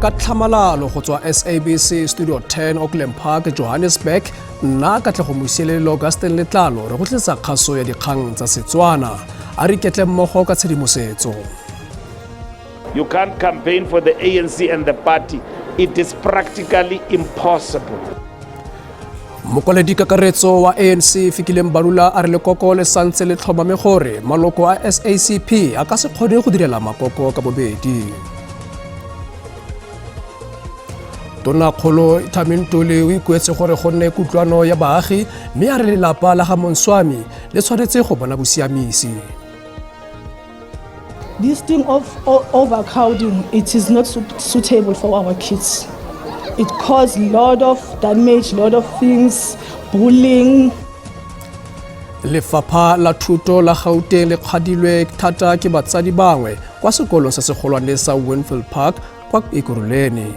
Ka tlhamalalo go tswa SABC Studio 10 Auckland Park, Johannesburg, nna Katlego Mosielele le Augustin Letlalo re go tlisetsa kgaso ya dikgang tsa Setswana. A re iketle mmogo ka tshedimosetso. You can't campaign for the ANC and the party. It is practically impossible. Mokwaledi kakaretso wa ANC Fikile Mbalula a re lekoko le santse le tlhomame gore maloko a SACP a ka se kgone go direla makoko ka bobedi. Tonakgolo Thami Ntuli o ikuetse gore go nne kutlwano ya baagi mme a re lelapa la ga Monswami le tshwanetse go bona bosiamisi. This thing of overcrowding, it is not suitable for our kids. It caused a lot of damage, lot of things, bullying. Lefapha la Thuto la Gauteng le kgadilwe thata ke batsadi bangwe kwa sekolong se segolwane sa Winfield Park kwa Ekurhuleni.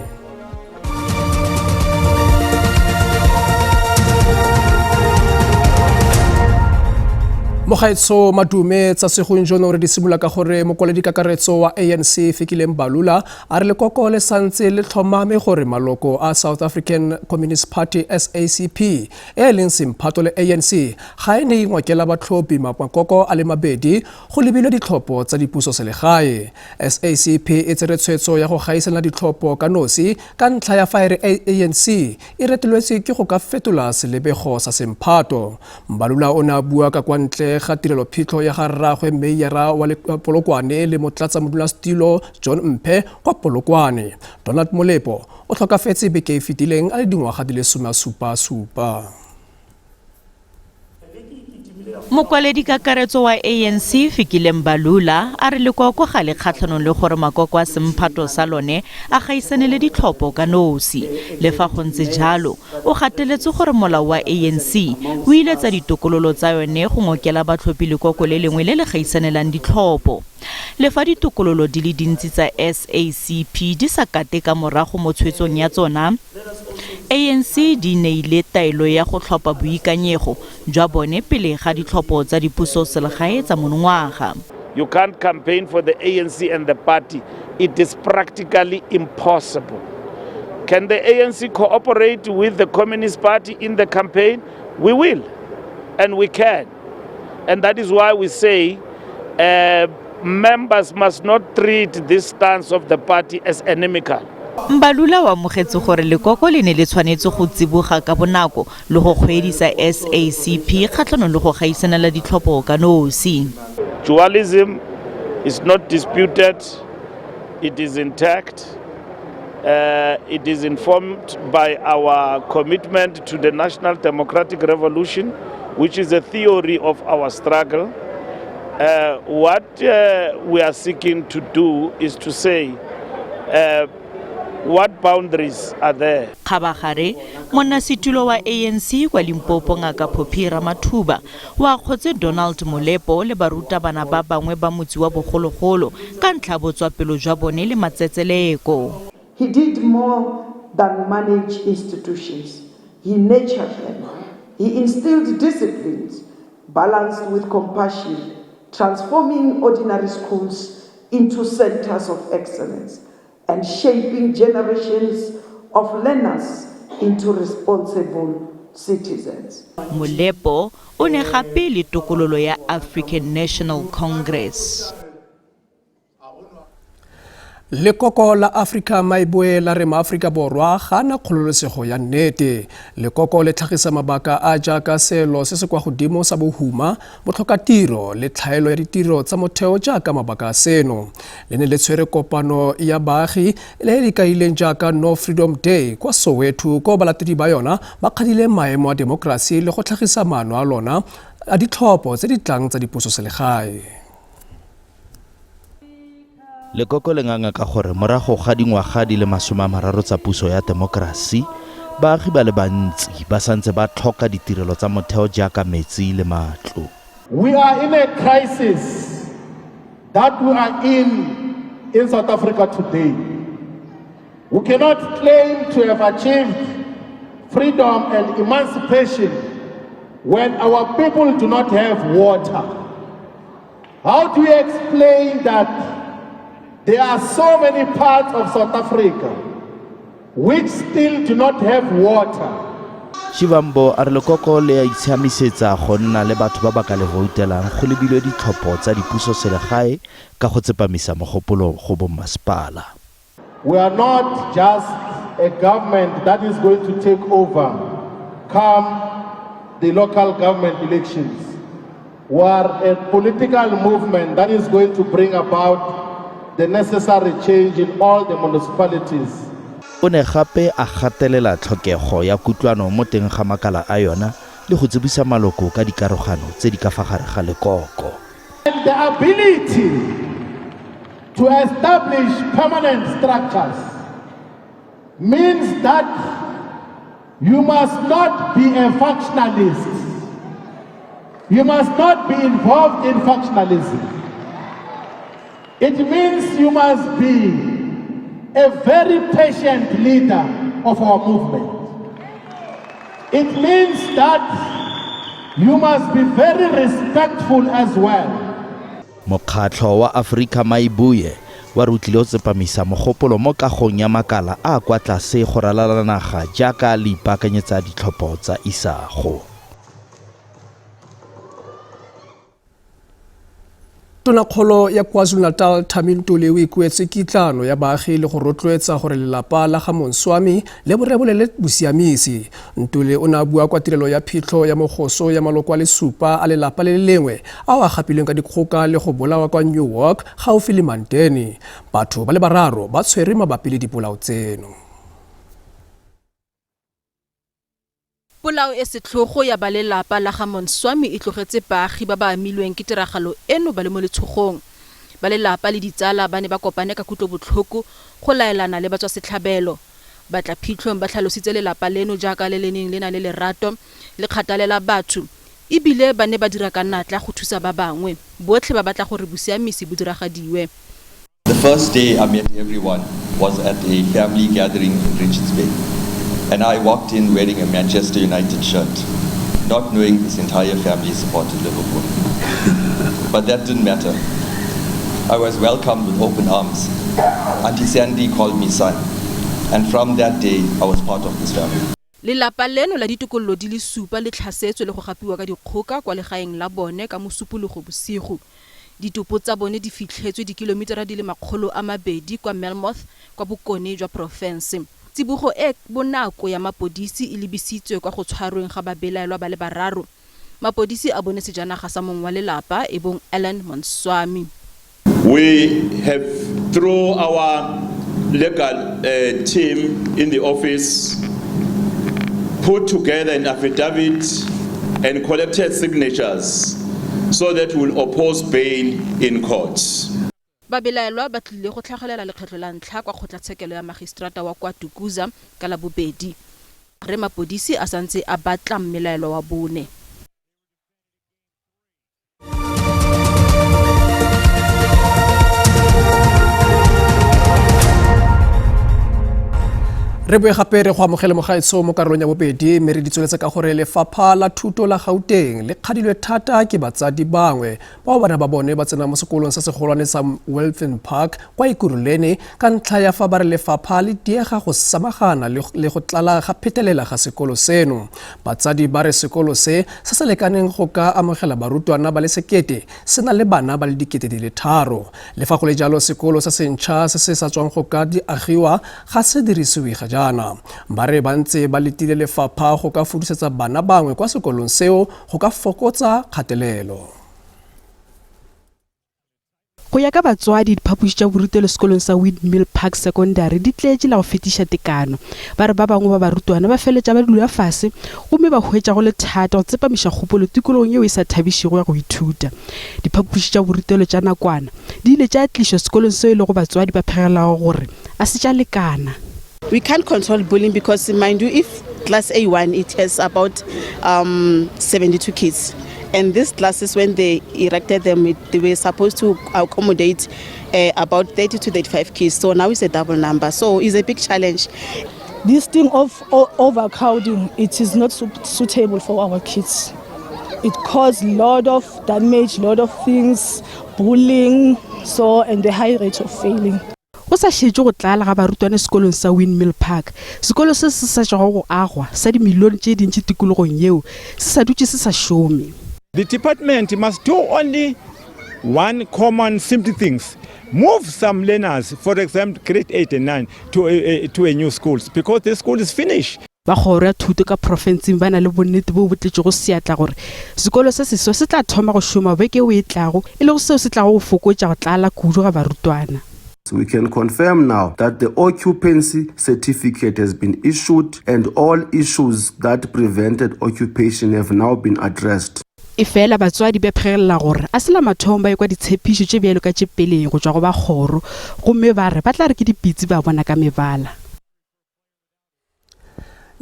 Mogaetsho madume tsa segong jono re di simolola ka gore mokwaledi kakaretso wa ANC Fikile Mbalula a re lekoko le santse le tlhomame gore maloko a South African Communist Party SACP e e leng semphato le ANC ga e ne e ngokela batlhophi makoko a le mabedi go lebilwe ditlhopho tsa dipuso selegae. SACP e tsere tshwetso ya go gaisana ditlhopho ka nosi ka ntlha ya fa e re ANC e reteletswe ke go ka fetola selebego sa semphato. Mbalula o ne a bua ka kwa ntle ga tirelo phitlho ya ga rraagwe meiyara wa Polokwane le motlatsa-modulasetilo John Mphe kwa Polokwane. Donald Molepo o tlhokafetse beke e fetileng a le dingwaga di le 77. Mokwaledi kakaretso wa ANC Fikile Mbalula a re lekoko ga le kgatlhanong le gore makoko a semphato sa lone a gaisane le ditlhopho ka nosi. Le fa go ntse jalo, o gateletse gore molao wa ANC o iletsa ditokololo tsa yone go ngokela batlhophi lekoko le lengwe le le gaisanelang ditlhopho. Le fa ditokololo di le dintsi tsa SACP di sa kate ka morago mo tshwetsong ya tsona, ANC di neile taelo ya go tlhopha boikanyego jwa bone pele ga ditlhopho tsa dipuso selegae tsa monongwaga. You can't campaign for the ANC and the party. It is practically impossible. Can the ANC cooperate with the Communist Party in the campaign? We will, and we can. And that is why we say members must not treat this stance of the party as inimical. Mbalula o amogetse gore lekoko le ne le tshwanetse go tsiboga ka bonako le go kgweedisa SACP kgatlhanong le go gaisanela ditlhopho ka nosi. Dualism is not disputed, it is intact. It is informed by our commitment to the National Democratic Revolution, which is a theory of our struggle. What we are seeking to do is to say, what boundaries are there? Kgabagare, monnasetulo wa ANC kwa Limpopo Ngaka Phophi Ramathuba o akgotse Donald Molepo le barutabana ba bangwe ba motse wa bogologolo ka ntlha botswapelo jwa bone le matsetseleko. He did more than manage institutions. He nurtured them. He instilled disciplines balanced with compassion, transforming ordinary schools into centers of excellence and shaping generations of learners into responsible citizens. Molepo o ne gape le tokololo ya African National Congress. Lekoko la Afrika Maeboe la re maAforika Borwa ga na kgololosego ya nnete. Lekoko le tlhagisa mabaka a jaaka seelo se se kwa godimo sa bohuma, botlhokatiro le tlhaelo ya ditiro tsa motheo jaaka mabaka a seno. Le ne le tshwere kopano ya baagi le le kaileng jaaka No Freedom Day kwa Soweto ko balatedi ba yona ba kgadileng maemo a demokrasi le go tlhagisa maano a lona a ditlhopho tse di tlang tsa dipusoselegae. Lekoko le nganga ka gore morago ga dingwaga di le 30 tsa puso ya temokerasi, baagi ba le bantsi ba santse ba tlhoka ditirelo tsa motheo jaaka metsi le matlo. We are in a crisis that we are in South Africa today. We cannot claim to have achieved freedom and emancipation when our people do not have water. How do you explain that there are so many parts of South Africa which still do not have water. Shivambu a re lekoko le a itshiamisetsa go nna le batho ba ba ka le voutelang go lebilwe ditlhopho tsa dipusoselegae ka go tsepamisa mogopolo go bommasepala. We are not just a government that is going to take over come the local government elections. We are a political movement that is going to bring about the necessary change in all the municipalities. O ne gape a gatelela tlhokego ya kutlwano mo teng ga makala a yona le go tsibisa maloko ka dikarogano tse di ka fa gare ga lekoko. And the ability to establish permanent structures means that you must not be a factionalist. You must not be involved in factionalism. It means you must be a very patient leader of our movement. It means that you must be very respectful as well. Mokgatlho wa Afrika Mayibuye wa re o tlile go tsepamisa mogopolo mo kagong ya makala a a kwa tlase go ralala naga jaaka le ipaakanyetsa ditlhopho tsa isago. Tonakgolo ya KwaZulu-Natal Thami Ntuli o ikuetse kitlano ya baagi le go rotloetsa gore lelapa la ga Monswami le borebolele bosiamisi. Ntuli o ne a bua kwa tirelo ya phitlho ya mogoso ya maloko a le supa a lelapa le le lengwe ao a gapilweng ka dikgoka le go bolawa kwa New York gaufi le Mandeni. Batho ba le bararo ba tshwerwe mabapi le dipolao tseno. Polao e setlhogo ya balelapa la ga Monswami e tlogetse baagi ba ba amilweng ke tiragalo eno ba le mo letshogong. Balelapa le ditsala ba ne ba kopane ka kutlobotlhoko go laelana le batswasetlhabelo. Batlaphitlhong ba tlhalositse lelapa leno jaaka le le neng le na le lerato le kgathalela batho ebile ba ne ba dira ka natla go thusa ba bangwe. Botlhe ba batla gore bosiamisi bo diragadiwe. The first day I met everyone was at a family gathering in Richards Bay. And I walked in wearing a Manchester United shirt, not knowing this entire family supported Liverpool. But that didn't matter. I was welcomed with open arms. Auntie Sandy called me son. And from that day, I was part of this family. Lelapa leno la ditokololo di le supa le tlhasetswe le go gapiwa ka dikgoka kwa legaeng la bone ka Mosupologo bosigo. Ditopo tsa bone di fitlhetswe dikilomitara di le 200 kwa Melmoth kwa bokone jwa porofense. Tsibogo e bonako ya mapodisi e lebisitswe kwa go tshwarweng ga babelaelwa ba le bararo. Mapodisi a bone sejanaga sa mong wa lelapa e bong Allan Monswami. We have, through our legal team in the office, put together an affidavit and collected signatures so that we'll oppose bail in court. Babelaelwa ba tlile go tlhagelela lekgetlho la ntlha kwa kgotlatshekelo ya magistrata wa kwa Dukuza ka Labobedi. Re mapodisi a santse a batla mmelaelwa wa bone. Re boe gape re go amogele mogaetsho mo karolong ya bobedi mme re di tsweletse ka gore lefapha la thuto la Gauteng le kgadilwe thata ke batsadi bangwe bao bana ba bone ba tsena mo sekolong se segolwane sa Welfin Park kwa Ekurhuleni ka ntlha ya fa ba re lefapha le diega go samagana le go tlala ga phetelela ga sekolo seno. Batsadi ba re sekolo se se se lekaneng go ka amogela barutwana ba le 1000 se na le bana ba le 3000. Le fa go le jalo sekolo se sentšha se se sa tswang go ka di agiwa ga se dirisiwe ga jaana. Ba re ba ntse ba letile lefapha go ka fudusetsa bana bangwe kwa sekolong seo go ka fokotsa kgatelelo. Go ya ka batswadi, diphapoši tša borutelo sekolong sa Windmill Park Secondary di tletše la go fetiša tekano. Ba re ba bangwe ba barutwana ba feletša ba dula fase gomme ba hwetša go le thata go tsepamiša kgopolo tikologong yeo e sa thabišego ya go ithuta. Diphapoši tša borutelo tša nakwana di ile tša tlišwa sekolong seo e lego batswadi ba phegelago gore a se tša lekana. We can't control bullying because, mind you, if class A1, it has about 72 kids. And these classes, when they erected them, they were supposed to accommodate about 30 to 35 kids. So now it's a double number. So it's a big challenge. This thing of overcrowding, it is not suitable for our kids. It caused a lot of damage, a lot of things, bullying, and the high rate of failing. Go sa šetšwe go tlala ga barutwana sekolong sa Windmill Park, sekolo se se sa tšwago go agwa sa dimilione tše dintši tikologong yeo se sa dutše se sa šome. The department must do only one common simple things move some learners for example grade 8 and 9 to a, to a new schools because the school is finished. Ba kgoro ya thuto ka profenseng ba na le bonnete boo bo tletšego seatla gore sekolo se seswa se tla thoma go šoma beke yeo e tlago, e lego seo se tlago go fokotša go tlala kudu ga barutwana. We can confirm now that the occupancy certificate has been issued and all issues that prevented occupation have now been addressed. Efela batswadi ba phegelela gore a se la mathomo ba ekwa ditshepišo tše bjalo ka tše peleng go tšwa go ba kgoro, gomme ba re ba tla re ke dipitsi ba bona ka mebala.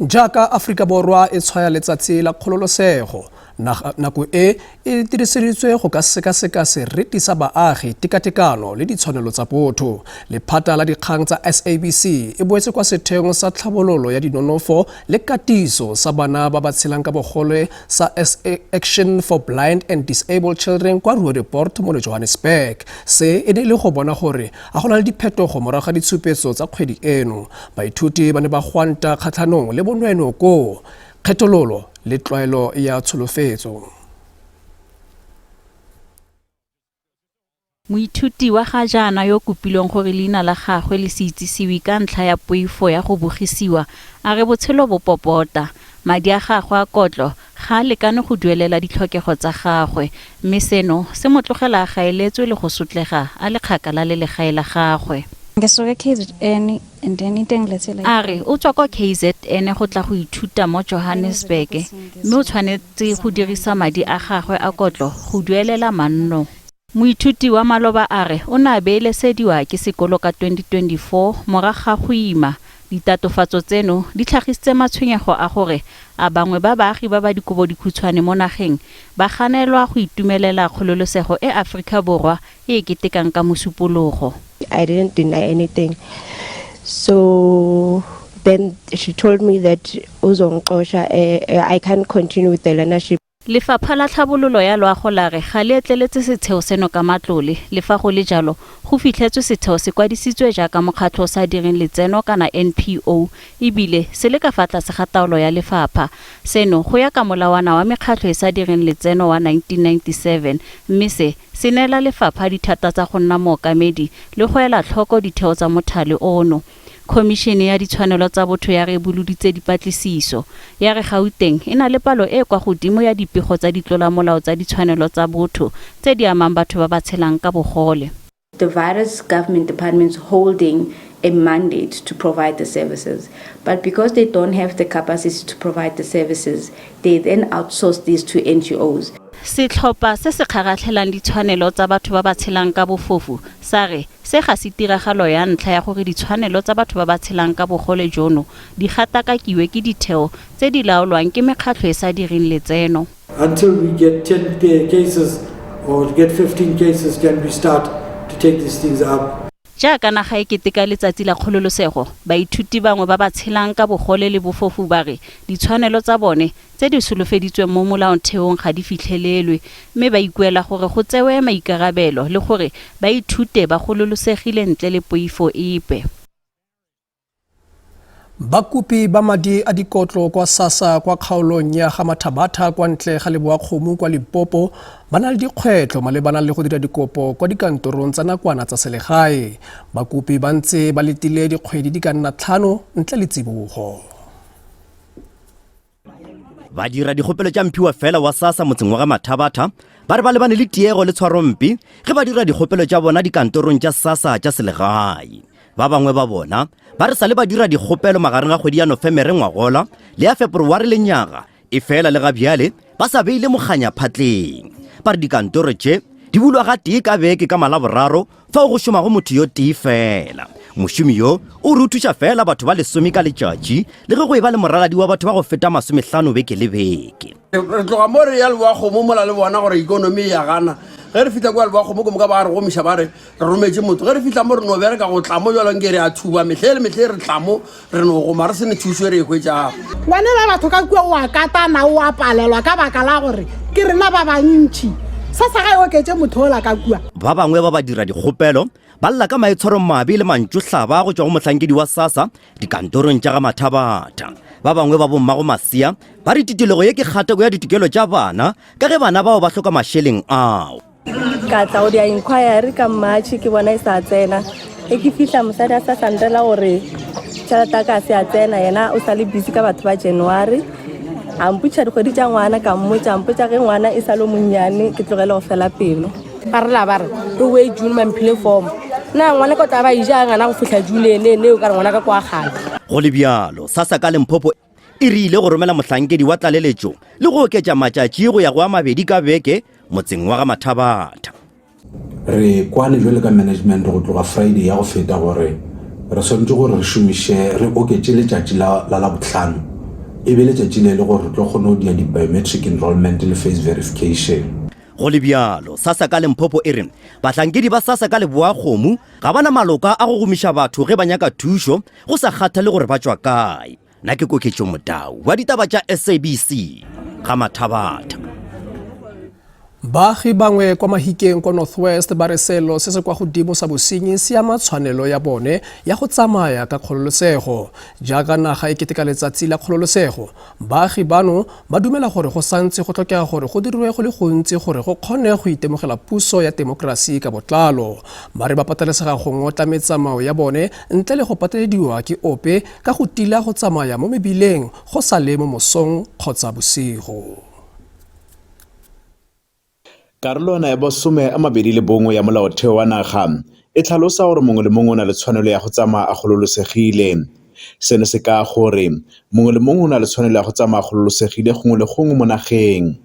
Jaaka Aforika Borwa e tshwaya letsatsi la kgololosego, nako e e diriseditswe go ka sekaseka seriti sa baagi, tekatekano le ditshwanelo tsa botho. Lephata la dikgang tsa SABC e boetse kwa setheong sa tlhabololo ya dinonofo le katiso sa bana ba ba tshelang ka bogole sa SA Action for Blind and Disabled Children kwa Roodepoort mo le Johannesburg. Se e ne e le go bona gore a go na le diphetogo morago ga ditshupetso tsa kgwedi eno. Baithuti ba ne ba gwanta kgatlhanong le bonweenwee koo, kgethololo le tlwaelo ya tsholofetso. Moithuti wa ga jaana yo kopilweng gore leina la gagwe le se itsisiwe ka ntlha ya poifo ya go bogisiwa a re botshelo bo popota. Madi a gagwe a kotlo ga a lekane go duelela ditlhokego tsa gagwe mme seno se mo tlogela a gaeletswe le go sotlega a le kgakala le legae la gagwe. Ngisuka KZN and then into engilethele A re o tswa kwa KZN go tla go ithuta mo Johannesburg mme o tshwanetse go dirisa madi a gagwe a kotlo go duelela manno. Moithuti wa maloba a re o ne a beelesediwa ke sekolo ka 2024 morago ga go ima. Ditatofatso tseno di tlhagisitse matshwenyego a gore a bangwe ba baagi ba ba dikobo dikhutshwane mo nageng ba ganelwa go itumelela kgololosego e Aforika Borwa e e ketekang ka Mosupologo. I didn't deny anything. So then she told me that uzongixosha I can't continue with the learnership. Lefapha la Tlhabololo ya Loago la re ga le etleletse setheo seno ka matlole. Le fa go le jalo, go fitlhetswe setheo se kwadisitswe jaaka mokgatlho o sa direng letseno kana NPO e bile se le ka fa tlase ga taolo ya lefapha. Seno go ya ka molawana wa mekgatlho e sa direng letseno wa 1997 mme se, se neela lefapha dithata tsa go nna mookamedi le go ela tlhoko ditheo tsa mothale ono. Khomišene ya Ditshwanelo tsa Botho ya re e boloditse dipatlisiso. Ya re Gauteng e na le palo e e kwa godimo ya dipego tsa ditlolamolao tsa ditshwanelo tsa botho tse di amang batho ba ba tshelang ka bogole. The various government departments holding a mandate to provide the services. But because they don't have the capacity to provide the services, they then outsource these to NGOs. Setlhopha se se kgaratlhelang ditshwanelo tsa batho ba ba tshelang ka bofofu sa re Se ga se tiragalo ya ntlha ya gore ditshwanelo tsa batho ba ba tshelang ka bogole jono di gatakakiwe ke ditheo tse di laolwang ke mekgatlho e sa direng letseno. Until we get 10 cases or get 15 cases can we start to take these things up. Jaaka naga e keteka letsatsi la kgololosego, baithuti bangwe ba ba tshelang ka bogole le bofofu ba re ditshwanelo tsa bone tse di solofeditsweng mo molaotheong ga di fitlhelelwe mme ba ikuela gore go tsewe maikarabelo le gore ba ithute ba gololosegile ntle le poifo epe. Bakopi ba madi a dikotlo kwa SASSA kwa kgaolong ya ga Mathabatha kwa ntle ga Lebowakgomo kwa Limpopo ba na le dikgwetlho malebana le go dira dikopo kwa dikantorong tsa nakwana tsa selegae. Bakopi ba ntse ba letile dikgwedi di ka nna tlhano ntle le tsibogo. Badira dikgopelo tša mphiwa fela wa SASSA motseng wa ga Mathabatha ba re ba lebane le tiego le tshwarompe ge ba dira dikgopelo tša bona dikantorong tša SASSA tša selegae. Ba bangwe ba bona ba re sa le ba dira dikgopelo magareng ga kgwedi ya Nofemere ngwagola le ya Feporoware lenyaga, efela le ga bjale ba sa beile mokganya phatleng. Ba re dikantoro tše di bulwa gatee ka beke ka Malaboraro fao go šomago motho yo tee fela. Mošomi yo o re o thuša fela batho ba lesome ka letšatši, le ge go e ba le moraladi wa batho ba go feta masomehlano beke le beke. Re tloga mo re ya Leboakgomo mola le bona gore ikonomi e ya gana. Ge re fihla kua Leboakgomo ke moka ba re gomiša ba re re rometše motho. Ge re fihla mo re no bereka go tla mo bjalo nke re a thuba mehle le mehle re tla mo re no goma re se ne thušo e re e hwetšago. Wena ba batho ka kua o a katana o a palelwa ka baka la gore ke rena ba bantši. Sasa ga e oketše motho ola ka kua. Ba bangwe ba badira dikgopelo Ba lla ka maitshwaromabe le mantšohlaba go tšwa go mohlankedi wa SASSA dikantorong tša ga Mathabatha. Ba bangwe ba bommago masea ba re titelego ye ke kgatako ya ditokelo tša bana ka ge bana bao ba hloka mašeleng ao. Ka tla go dia inquiry ka March ke bona e sa tsena. E ke fihla mosadi a sa santela gore tšhelete ya ka se a tsena yena o sa le busy ka batho ba January. A mpotša dikgwedi tša ngwana ka mmotša mpotša ge ngwana e sa le monnyane ke tlogele go fela pelo. Ba re la ba re re oe June ba mphile form. Na ngwana ka o tla ba ija ngana go fihla June ene ene o ka re ngwana ka kwa gale. Go le bjalo, SASSA ka Limpopo e rile go romela mohlankedi wa tlaleletšo le go oketša matšatši go ya go a mabedi ka beke motseng wa ga Mathabatha. Re kwane bjalo ka management go tloga Friday ya go feta gore re swanetše gore re šomiše re oketše letšatši la la Labohlano e be letšatši le le gore re tlo kgona go dia di-biometric enrollment le face verification. Go le bjalo, SASSA ka Limpopo e re bahlankedi ba SASSA ka Leboa-Kgomo ga ba na maloka a go gomiša batho ge ba nyaka thušo go sa kgathale gore ba tšwa kae. Nna ke Koketšo Motau wa ditaba tša SABC ga Mathabatha. Baagi bangwe kwa Mahikeng kwa North West ba re selo se se kwa godimo sa bosenyi se ama tshwanelo ya bone ya go tsamaya ka kgololosego. Jaaka naga e keteka letsatsi la kgololosego, Baagi bano ba dumela gore go santse go tlhokega gore go dirwe go le gontsi gore go kgone go itemogela puso ya temokerasi ka botlalo. Ba re ba patelesega go ngotla metsamao ya bone ntle le go patelediwa ke ope ka go tila go tsamaya mo mebileng go sa le mo mosong kgotsa bosigo. Karolwana ya bosome a mabedi le bongwe ya Molaotheo wa naga e tlhalosa gore mongwe le mongwe o na le tshwanelo ya go tsamaya a gololosegile. Seno se kaya gore mongwe le mongwe o na le tshwanelo ya go tsamaya a gololosegile gongwe le gongwe mo nageng.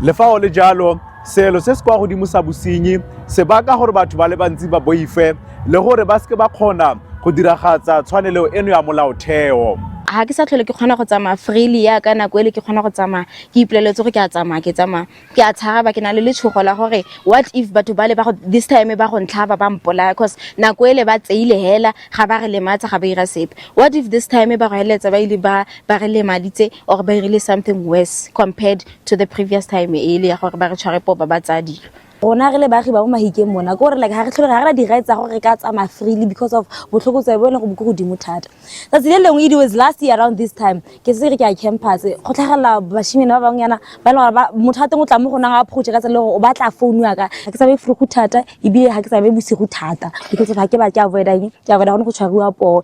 Le fa go le jalo, seelo se se kwa godimo sa bosenyi se baka gore batho ba le bantsi ba boife le gore ba seke ba kgona go diragatsa tshwanelo eno ya molaotheo. Ga ke sa tlhole ke kgona go tsamaya freely yaka nako ele ke kgona go tsamaya ke ipoleletse gore ke a tsamaya ke tsamaya. Ke a tshaba, ke na le letshogo la gore what if batho bale ba go this time ba go ntlhaba ba mpolaya, cause nako ele ba tseile hela ga ba re lematsa ga ba ira sepe. What if this time ba go heleletsa ba ile ba ba re lemaditse or ba irile something worse compared to the previous time ele ya gore ba re tshware poo ba ba tsaya dilo. Rona re le baagi ba mo Mahikeng mona, ke gore like ga re tlhole ga re na di-rights tsa gore re ka tsamaya freely because of botlhokotsebe bo e leng gore bo ko godimo thata. Tsatsi le lengwe, it was last year around this time, ke se re ke ya campus, go tlhagelela bashimane ba bangwe yana ba e leng gore motho wa teng o tla mo go nna a approach ka tsela e gore o batla phone ya ka. Ga ke tsamaye forogo thata ebile ga ke tsamaye bosigo thata because of ga ke ba ke avoid-a eng, ke avoid-a gone go tshwariwa poo.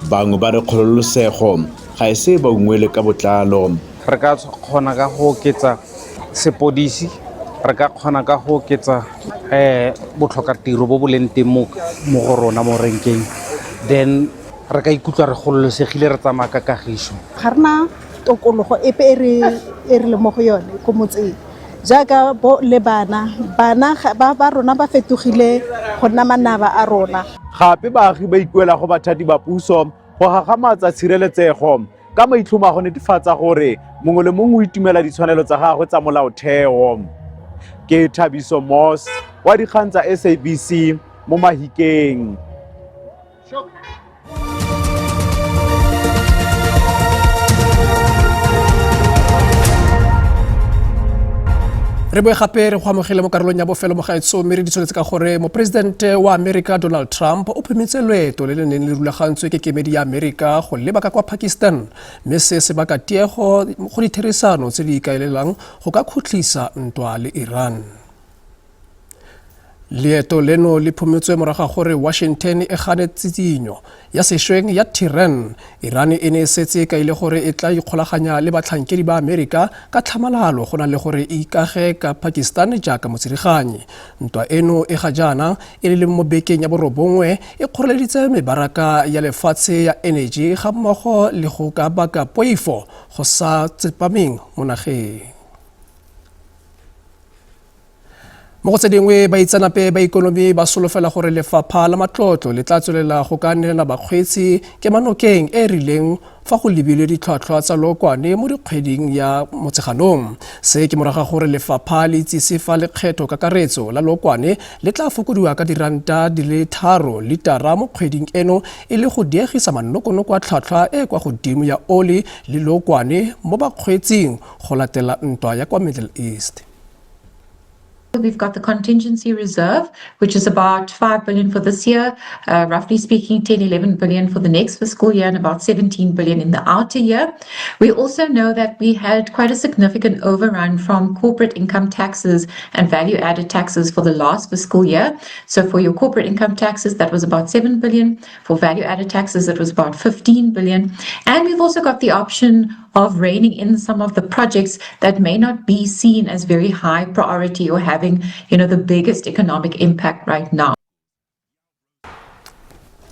Bangwe ba re kgololosego ga e se ba ungwele ka botlalo. Re ka kgona ka go oketsa sepodisi, re ka kgona ka go oketsa um botlhokatiro bo bo leng teng mo go rona mo renkeng, then re ka ikutlwa re gololosegile re tsamaya ka kagiso. Ga re na tokologo epe e re e re leng mo go yone ko motseng jaaka bo le bana, bana ba rona ba fetogile go nna manaba a rona. Gape baagi ba ikuela go bathati ba puso go gagamatsa tshireletsego ka maitlhomo a go netefatsa gore mongwe le mongwe o itumela ditshwanelo tsa gagwe tsa molaotheo. Ke Thabiso Moss wa dikgang tsa SABC mo Mahikeng. Re boe gape re go amogele mo karolong ya bofelo mogaetsho, mme re di tshwanetse ka gore moporesidente wa Amerika Donald Trump o phemetse loeto le le neng le rulagantswe ke kemedi ya Amerika go leba ka kwa Pakistan, mme se se baka tiego go ditherisano tse di ikaelelang go ka khutlisa ntwa le Iran. Leeto leno le phumutswe morago ga gore Washington e gane tsitsinyo ya sešweng ya Tehran. Iran e ne e setse e kaile gore e tla ikgolaganya le batlhankedi ba Amerika ka tlhamalalo go na le gore e ikage ka Pakistan jaaka motsiriganyi. Ntwa eno e ga jaana e le mo bekeng ya borobongwe e kgoreleditse mebaraka ya lefatshe ya eneji ga mmogo le go ka baka poifo go sa tsepameng mo nageng. Mo go tse dingwe, baitseanape ba ikonomi ba solofela gore lefapha la matlotlo le tla tswelela go ka neela bakgweetsi kemanokeng e e rileng fa go lebilwe ditlhwatlhwa tsa lookwane mo dikgweding ya Motsheganong. Se ke morago ga gore lefapha le itsise fa lekgetho kakaretso la lookwane le tla fokodiwa ka diranta di le 3 litara mo kgweding eno e le go diegisa manokonoko a tlhwatlhwa e e kwa godimo ya oli le lookwane mo bakgweetsing go latela ntwa ya kwa Middle East. We've got the contingency reserve, which is about 5 billion for this year, roughly speaking 10, 11 billion for the next fiscal year and about 17 billion in the outer year. We also know that we had quite a significant overrun from corporate income taxes and value-added taxes for the last fiscal year. So for your corporate income taxes, that was about 7 billion. For value-added taxes, it was about 15 billion. And we've also got the option of reining in some of the projects that may not be seen as very high priority or having the biggest economic impact right now.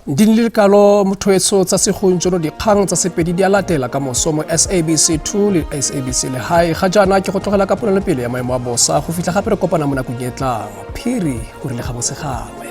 Di nnile kalo mothoetso tsa segompieno. Dikgang tsa Sepedi di a latela ka moso mo SABC 2 le SABC Legae. Ga jaana ke go tlogela ka ponelopele ya maemo a bosa go fitlha gape re kopana mo nakong e tlang. Phiri o rile ga bosegangwe.